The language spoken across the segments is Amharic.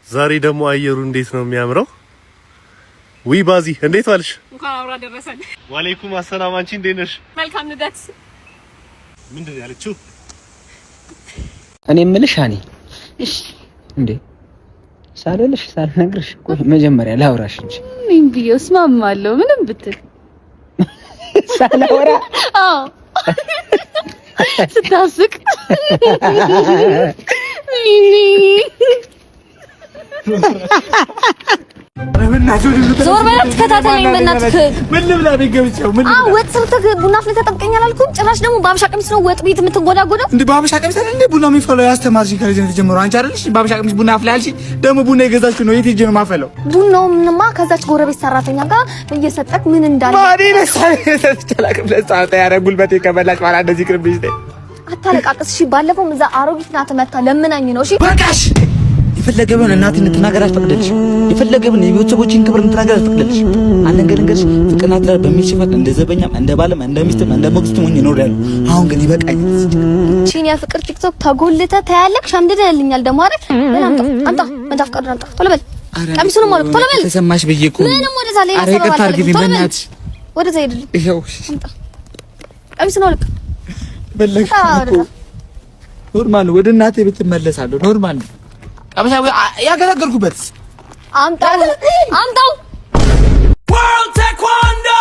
ዛሬ ደግሞ አየሩ እንዴት ነው የሚያምረው! ዊ ባዚ፣ እንዴት ዋልሽ? እንኳን አብሮ አደረሰን። ዋሌይኩም አሰላም። አንቺ እንዴት ነሽ? መልካም ልደት። ምንድን ነው ያለችው? እኔ የምልሽ አኔ፣ እሺ እንዴ ሳልልሽ ሳልነግርሽ እኮ መጀመሪያ ላውራሽ እንጂ። ምን ብዬ እስማማለሁ? ምንም ብትል። ሳላወራ? አዎ፣ ስታስቅ። ዞር በል፣ አትከታተለኝ በእናትህ። ምን ልብላ? ቤት ገብቼ ምን? አዎ፣ ወጥ ሰርተህ ቡና አፍልተህ ጠብቀኝ አላልኩም? ጭራሽ ደግሞ በሀበሻ ቀሚስ ነው ወጥ ቤት የምትንጎዳጎደው። እንዴ፣ በሀበሻ ቀሚስ አይደል እንዴ ቡና የሚፈላው? ያስተማርሽኝ ከልጅነት ጀምሮ አንቺ አይደለሽ? በሀበሻ ቀሚስ ቡና አፍላ ያልሽኝ፣ ደግሞ ቡና የገዛችሁ ነው። የት ሄጄ ነው የማፈላው? ቡናውንማ ከዛች ጎረቤት ሰራተኛ ጋር እየሰጠክ ምን እንዳለ ማዲ ለሳ ያረ ጉልበቴ ከበላች በኋላ እንደዚህ ቅርብሽ። አታለቃቅስ። እሺ፣ ባለፈውም እዛ አሮጊት ናት መታ ለምናኝ ነው። እሺ። በቃሽ። የፈለገ ቢሆን እናቴ እንድትናገር አልፈቅድልሽም። የፈለገ ቢሆን የቤተሰቦችን ክብር እንድትናገር አልፈቅድልሽም። አንድ ነገር ልንገርሽ፣ ፍቅርና ትዳር በሚል ሽፋን እንደ ዘበኛም እንደ ባልም እንደ ሚስትም እንደ ሞግዚትም ሆኜ እኖራለሁ። አሁን ግን ይበቃኛል። ቺን የፍቅር ቲክቶክ ተጎልተህ ታያለህ። ሸምድደህልኛል ደግሞ አይደል? በል አምጣ፣ አምጣ፣ መንጃ ፈቃዱን አምጣ። ቶሎ በል። ቀሚሱንም አውልቅ። ቶሎ በል። ተሰማሽ ብዬ እኮ። ምንም ወደዛ ሌላ ኧረ ሰበብ ይቅርታ አልፈልግም። አድርጊልኝ ቶሎ በል። በእናትሽ። ወደዛ ሄድልኝ። ይኸው። አምጣ፣ ቀሚሱን አውልቅ። በለሽ እኮ normal ነው። ወደ እናቴ ቤት እመለሳለሁ። Normal ነው። ቀበሻ ያገለገልኩበት። አምጣው፣ አምጣው። World Taekwondo!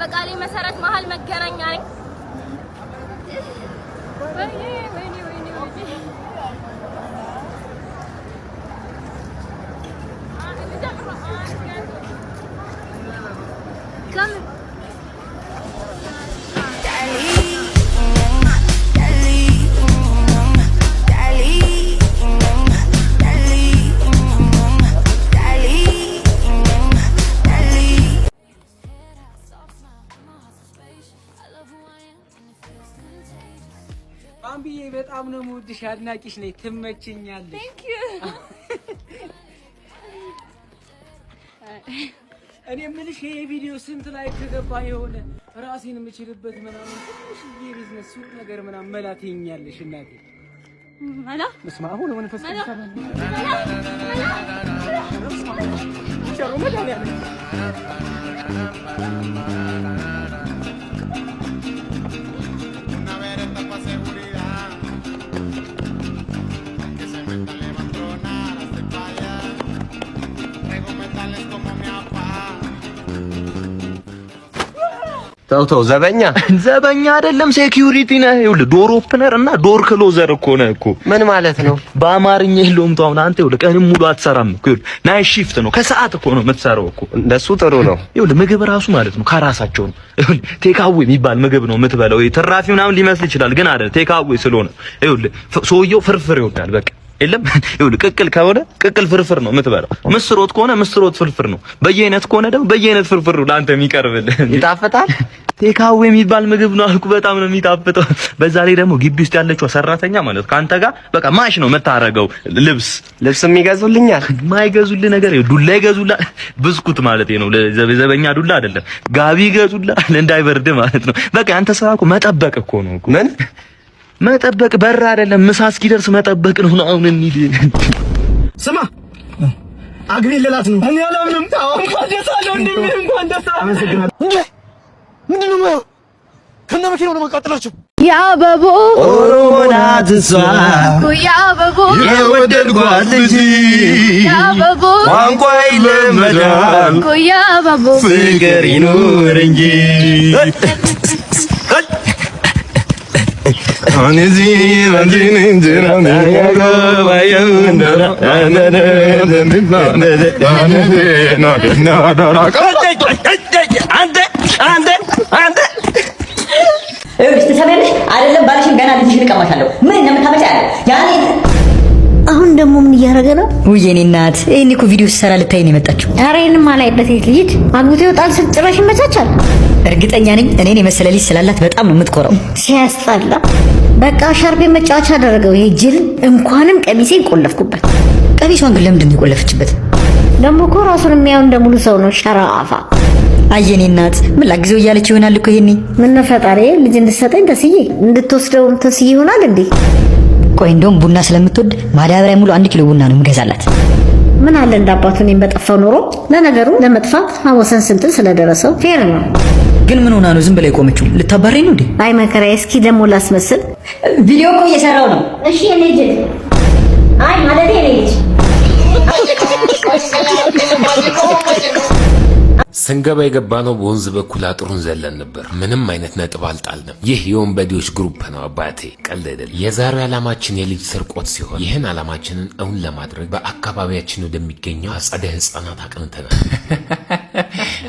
በቃሌ መሰረት መሀል መገናኛ ነኝ። ወይኔ ወይኔ ወይኔ ወይኔ! ከምን ባምቢዬ፣ በጣም ነው የምወድሽ፣ አድናቂሽ ነኝ። ትመችኛለሽ። Thank you. እኔ የምልሽ ይሄ ቪዲዮ ስንት like ከገባ የሆነ ራሴን የምችልበት ምናምን ትንሽ የቢዝነስ ሱቅ ነገር ምናምን መላ ትይኛለሽ እናቴ። መላ። በስመ አብ ወመንፈስ መላ። ቅዱስ ቸሩ መድኃኒዓለም። Una beretta pa' seguridad. Al que se meta le va a tronar hasta pa' allá. Traigo metales como mi papá. ተው ተው፣ ዘበኛ። ዘበኛ አይደለም፣ security ነህ። ይኸውልህ፣ door opener እና door closer እኮ ነህ እኮ። ምን ማለት ነው? በአማርኛ የለውም። ተው፣ አሁን አንተ ይኸውልህ ቀንም ሙሉ አትሰራም እኮ። ይኸውልህ፣ night shift ነው፣ ከሰዓት እኮ ነው የምትሰራው እኮ። እንደሱ ጥሩ ነው። ይኸውልህ፣ ምግብ ራሱ ማለት ነው ከራሳቸው ነው። ይኸውልህ፣ takeaway የሚባል ምግብ ነው የምትበላው። ይሄ ትራፊ ምናምን ሊመስል ይችላል፣ ግን አይደል፣ takeaway ስለሆነ ይኸውልህ ሰውየው ፍርፍር ይወዳል። በቃ የለም፣ ይኸውልህ፣ ቅቅል ከሆነ ቅቅል ፍርፍር ነው የምትበላው። ምስር ወጥ ከሆነ ምስር ወጥ ፍርፍር ነው። በየአይነት ከሆነ ደግሞ በየአይነት ፍርፍር ነው ለአንተ የሚቀርብልህ። ይጣፍጣል። Takeaway የሚባል ምግብ ነው አልኩ። በጣም ነው የሚጣፍጠው። በዛ ላይ ደግሞ ግቢ ውስጥ ያለችው ሰራተኛ ማለት ከአንተ ጋር በቃ match ነው የምታረገው። ልብስ ልብስም ይገዙልኛል። ማይገዙልህ ነገር ዱላ ይገዙልሃል። ብስኩት ማለት ነው፣ ዘበኛ ዱላ አይደለም፣ ጋቢ ይገዙልሃል እንዳይበርድ ማለት ነው። በቃ አንተ ስራ እኮ መጠበቅ እኮ ነው እኮ። ምን? መጠበቅ፣ በር አይደለም፣ ምሳ እስኪደርስ መጠበቅ ነው። አሁን እንሂድ። ስማ፣ አግቢ ልላት ነው። እኔ አላምንም። እንኳን ደስ አለው እንዴ! እንኳን ደስ አለ። አመሰግናለሁ። እንዴ፣ ምንድን ነው የማየው? ከነ መኪናው ነው መቃጠላቸው። የአበቦ ኦሮሞ ናት እሷ። የአበቦ የወደድኳት ልጅ። የአበቦ ቋንቋ ይለመዳል። የአበቦ ፍቅር ይኑር እንጂ። አንተ አንተ አንተ። ይኸውልሽ፣ ትሰሚያለሽ አይደለም? ባልሽን ገና ልጅሽን እቀማሻለሁ። ምን እንደምታመጪ ያለ ያኔ። አሁን ደግሞ ምን እያደረገ ነው? ውይ የኔ እናት፣ ይሄን እኮ ቪዲዮ ሲሰራ ልታይ ነው የመጣችው። ኧረ ይሄንም አላይበት ልጅ አግብቶ ይወጣል ስል ጭራሽ ይመቻቻል። እርግጠኛ ነኝ እኔን የመሰለ ልጅ ስላላት በጣም ነው የምትኮራው። ሲያስጠላ። በቃ ሻርፔ መጫወቻ አደረገው ይሄ ጅል። እንኳንም ቀሚሴን ቆለፍኩበት። ቀሚሷን ግን ለምንድን ነው የቆለፈችበት? ደግሞ እኮ ራሱን የሚያየው እንደ ሙሉ ሰው ነው። ሸራፋ። አየኔ እናት፣ ምን ላግዘው እያለች ይሆናል እኮ ይሄኔ። ምነው ፈጣሪ ልጅ እንድትሰጠኝ ተስዬ እንድትወስደውም ተስዬ ይሆናል እንዴ? ቆይ እንደውም ቡና ስለምትወድ ማዳበሪያ ሙሉ 1 ኪሎ ቡና ነው የምገዛላት። ምን አለ እንደ አባቱ እኔም በጠፋው ኖሮ። ለነገሩ ለመጥፋት ወሰን ስንትን ስለደረሰው fair ነው። ግን ምን ሆና ነው ዝም ብላ የቆመችው? ልታባረኝ ነው እንዴ? አይ መከራዬ፣ እስኪ ደግሞ ላስመስል። ቪዲዮ እኮ እየሰራው ነው። እሺ የኔ ልጅ፣ አይ ማለቴ የኔ ልጅ። ስንገባ የገባነው በወንዝ በኩል አጥሩን ዘለን ነበር። ምንም አይነት ነጥብ አልጣልንም። ይህ የወንበዴዎች group ነው አባቴ፣ ቀልድ አይደለም። የዛሬው ዓላማችን የልጅ ስርቆት ሲሆን ይህን ዓላማችንን እውን ለማድረግ በአካባቢያችን ወደሚገኘው አጸደ ሕፃናት አቅንተናል።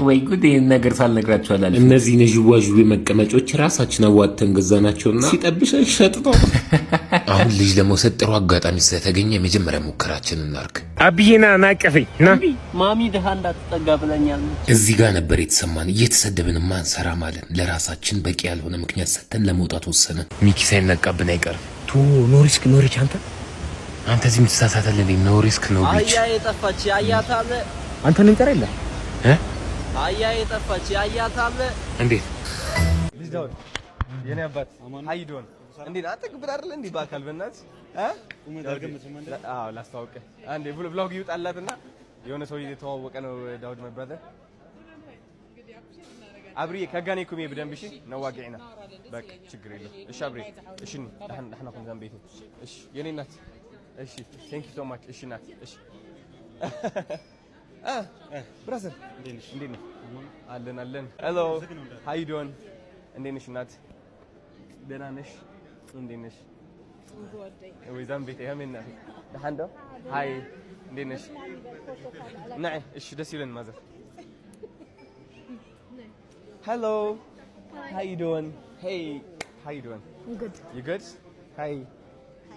ወይ ጉድ! ይህን ነገር ሳልነግራችሁ አላልፍም። እነዚህን የዥዋዥዌ መቀመጮች ራሳችን አዋጥተን ገዛናቸውና ሲጠብሸን ሸጥቶ አሁን ልጅ ለመውሰድ ጥሩ አጋጣሚ ስለተገኘ የመጀመሪያ ሙከራችን እናርግ። አብዬ ና ና እቀፈኝ ና። ማሚ ድሃ እንዳትጠጋ ብለኛለች። እዚህ ጋር ነበር የተሰማን። እየተሰደብን ማንሰራ ማለት ለራሳችን በቂ ያልሆነ ምክንያት ሰጥተን ለመውጣት ወሰንን። ሚኪ ሳይነቃብን አይቀርም። ቶ no risk no reach። አንተ አንተ እዚህ የምትሳሳተል እንዴ? No risk no bitch። አያ የጠፋች ያያት አለ። አንተ ነኝ ጠራ የለ እ አያ የጠፋች ያያት አለ። እንዴት ልጅ ዳውድ የኔ አባት፣ how you doing? እንዴት አንተ ግብር አይደለ እንዴ? በአካል በእናትህ እ አዎ ላስተዋውቅህ። አንዴ vlog ይውጣላትና የሆነ ሰው እየተዋወቀ ነው። ዳውድ my brother አብሪ ከጋኔኩም ብደንብ እሺ፣ ነዋጊዕና በቃ ችግር የለም። እሺ አብሪ፣ እሺ ንሕና ኩም ዛን ቤቱ። እሺ የኔ እናት፣ እሺ thank you so much። እሺ እናት፣ እሺ brother፣ እንዴት ነህ? አለን አለን። Hello, how you doing? እንዴት ነሽ እናት? ደህና ነሽ? እንዴት ነሽ? ወይ ዛን ቤት ያሜን እናት፣ ደህና ዶ? Hi፣ እንዴት ነሽ? ነይ። እሺ ደስ ይለን mother። Hello, how you doing? Hey, how you doing? Good. You good? Hi,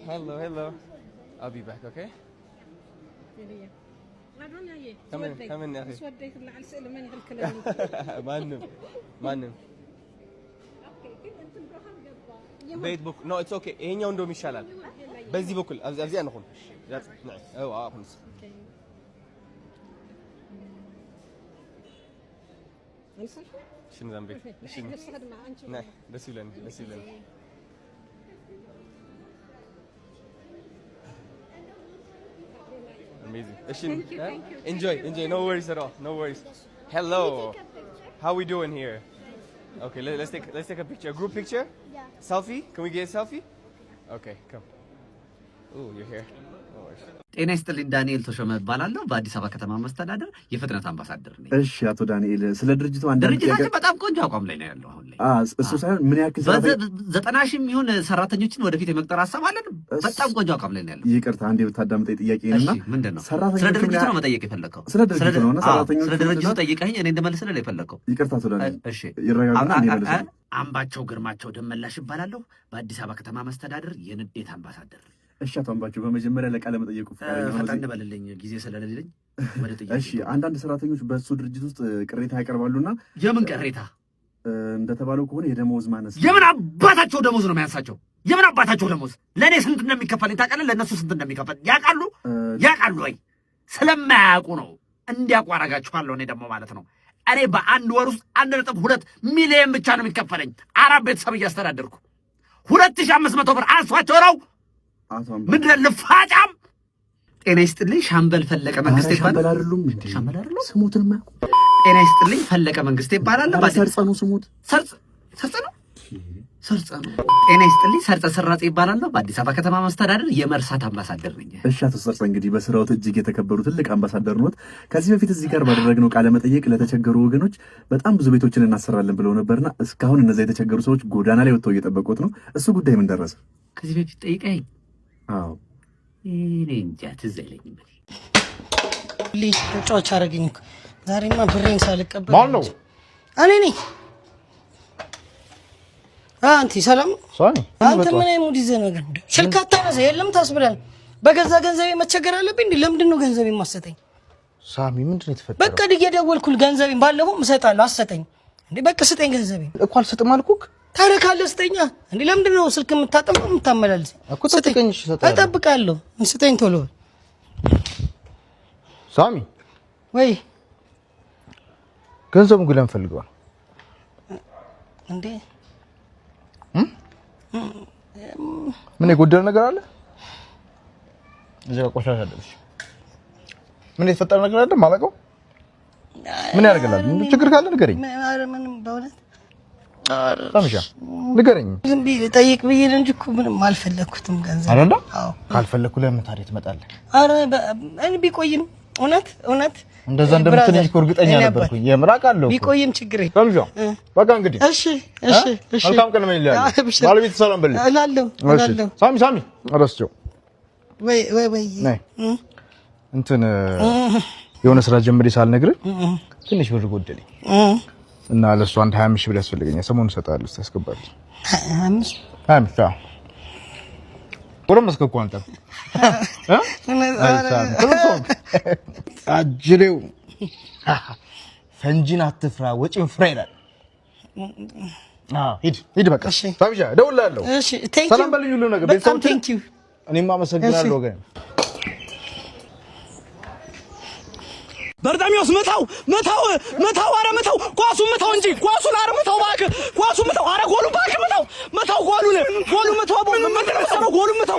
hello, hello. I'll be back, okay? Come in, come in. ማንም ማንም በየት በኩል? No, it's okay። ይሄኛው እንደውም ይሻላል። በዚህ በኩል ኣብዚ አንኹን። አዎ አሁን እሺ ንዛም ቤት እሺ ነይ። ደስ ይለኒ፣ ደስ ይለኒ። Amazing. እሺ enjoy, enjoy. No worries at all, no worries. Hello, how we doing here? Okay, let's take a picture, a group picture. Yeah. Selfie? Can we get a selfie? Okay, come. Oh, you're here. No worries. ጤና ይስጥልኝ። ዳንኤል ተሾመ እባላለሁ። በአዲስ አበባ ከተማ መስተዳደር የፍጥነት አምባሳደር ነኝ። እሺ አቶ ዳንኤል፣ ስለ ድርጅቱ አንዳንድ ድርጅታችን በጣም ቆንጆ አቋም ላይ ነው ያለው አሁን ላይ። እሱ ሳይሆን ምን ያክል ሰራተኛ 90,000 የሚሆን ሰራተኞችን ወደፊት የመቅጠር ሀሳብ አለን። በጣም ቆንጆ አቋም ላይ ነው ያለው። ይቅርታ አንዴ ብታዳምጠኝ ጥያቄን እና እሺ፣ ምንድን ነው? ስለ ሰራተኞቹ ምን ድርጅቱ ነው ያህል መጠየቅ የፈለግከው? ስለ ድርጅቱ ነው እና አዎ፣ ሰራተኞቹ ስለ ድርጅቱ ምንድን ነው? ጠይቀኸኝ እኔ እንድመልስልህ ነው የፈለግከው? ይቅርታ አቶ ዳንኤል፣ እሺ ይረጋጉና እኔ እመልሳለሁ። አምባቸው ግርማቸው ደመላሽ እባላለሁ። በአዲስ አበባ ከተማ መስተዳደር የንዴት አምባሳደር ነኝ። እሺ አቶ አምባቸው፣ በመጀመሪያ ለቃለ መጠየቁ ፈቃደኛ ሆነው ፈጠን በልልኝ ጊዜ ስለሌለኝ ወደ ጥያቄ። እሺ፣ አንዳንድ ሰራተኞች በእሱ ድርጅት ውስጥ ቅሬታ ያቀርባሉና የምን ቅሬታ? እንደተባለው ከሆነ የደመወዝ ማነስ። የምን አባታቸው ደሞዝ ነው የሚያንሳቸው? የምን አባታቸው ደሞዝ? ለእኔ ስንት እንደሚከፈለኝ ታውቃለህ? ለእነሱ ስንት እንደሚከፈል ያውቃሉ? ያውቃሉ ወይ? ስለማያውቁ ነው። እንዲያውቁ አደርጋችኋለሁ። እኔ ደግሞ ማለት ነው፣ እኔ በአንድ ወር ውስጥ 1.2 ሚሊዮን ብቻ ነው የሚከፈለኝ። አራት ቤተሰብ እያስተዳደርኩ 2500 ብር አንሷቸው ነው። አቶ አምባቸው ምንድን ነው ልፋጫም? ጤና ይስጥልኝ። ሻምበል ፈለቀ መንግስቴ ኧረ ሻምበል ይባላል። አይደሉም እንዴ? ሻምበል አይደሉም? ስሙትን የማያውቁ ጤና ይስጥልኝ። ፈለቀ መንግስቴ ይባላል። ኧረ ሰርጸ ነው ስሙት። ሰርጸ፣ ሰርጸ ነው፣ ሰርጸ ነው። ጤና ይስጥልኝ። ሰርጸ ስራጼ ይባላለሁ። በአዲስ አበባ ከተማ መስተዳደር የመርሳት አምባሳደር ነኝ። እሺ አቶ ሰርጸ፣ እንግዲህ በስራዎት እጅግ የተከበሩ ትልቅ አምባሳደር ኖት። ከዚህ በፊት እዚህ ጋር ባደረግነው ቃለ መጠይቅ ለተቸገሩ ወገኖች በጣም ብዙ ቤቶችን እናሰራለን ብለው ነበርና እስካሁን እነዛ የተቸገሩ ሰዎች ጎዳና ላይ ወጥተው እየጠበቁት ነው። እሱ ጉዳይ ምን ደረሰ? ከዚህ በፊት ጠይቀኝ? አዎ። እኔ እንጃ፣ ትዝ አይለኝም። ልጅ መጫወቻ አደረገኝ እኮ። ዛሬማ ብሬን ሳልቀበል ማን ነው? እኔ ነኝ። አንቲ ሰላም። ሳሚ። አንተ ምን አይነት mood ይዘህ ነው ግን? ስልክ አታነሳ የለም ታስብላል። በገዛ ገንዘቤ መቸገር አለብኝ እንዴ? ለምንድን ነው ገንዘቤ የማትሰጠኝ? ሳሚ፣ ምንድን ነው የተፈጠረው? በቃ እየደወልኩልህ ገንዘቤን ባለፈው እሰጥሃለሁ አትሰጠኝ እንዴ? በቃ ስጠኝ ገንዘቤን። እኮ አልሰጥም አልኩህ። ታዲያ ካለ ስጠኛ እንዴ። ለምንድን ነው ስልክ የምታጠምቀው የምታመላልስ? እኮ ጠብቀኝ። እሺ እሰጥሃለሁ። እጠብቃለሁ። ስጠኝ ቶሎ። ሳሚ። ወይ። ገንዘቡን ግን ለምን ፈልገው ነው እንዴ? ምን የጎደለ ነገር አለ? እዚህ ጋር ቆሻሻ አለብሽ። ምን የተፈጠረ ነገር አለ ማላውቀው? ምን ያደርግልሃል? ችግር ካለ ንገረኝ። ኧረ ምንም በእውነት። ሳሚሻ ንገረኝ። ዝም ብዬ ጠይቅ ብዬ ነው እንጂ እኮ ምንም አልፈለግኩትም ገንዘብ። አይደለ? ካልፈለግኩ ለምን ታዲያ ትመጣለህ? ኧረ እኔ ቢቆይም እውነት እውነት እንደዛ እንደምትለኝ እኮ እርግጠኛ ነበርኩኝ። የምር አውቃለሁ እኮ። ቢቆይም ችግር የለም። ሳሚሻ በቃ እንግዲህ እሺ እሺ እሺ። መልካም ቀን እመኝልሃለሁ። አብሽር። ባለቤት ሰላም በልኝ። እላለሁ እሺ። እላለሁ። ሳሚ ሳሚ፣ እረስቼው ወይ ወይ ወይ። ነይ። እንትን የሆነ ስራ ጀምሬ ሳልነግርህ ትንሽ ብር ጎደለኝ እና ለእሱ አንድ 25 ሺህ ብር ያስፈልገኛል። ሰሞኑን እሰጥሃለሁ፣ እስኪ አስገባልኝ። 25? 25፣ አዎ። ጎረመስክ እኮ አንተ እ? አይ ሳሚ፣ ትልቅ ሰው አጅሬው ፈንጂን አትፍራ ወጪን ፍራ ይላል። አዎ ሂድ ሂድ፣ በቃ ሳሚሻ እደውልልሃለሁ። እሺ thank you። ሰላም በልኝ ሁሉ ነገር በጣም ቤተሰቦችን። thank you። እኔም አመሰግናለሁ ወገን። በርጣሚዎስ ምታው ምታው ምታው! ኧረ ምታው! ኳሱን ምታው እንጂ ኳሱን! ኧረ ምታው እባክህ! ኳሱን ምታው! ኧረ ጎሉን እባክህ ምታው! ምታው ጎሉን! ጎሉን ምታው! ምንድን ነው የምትሰራው? ጎሉን ምታው!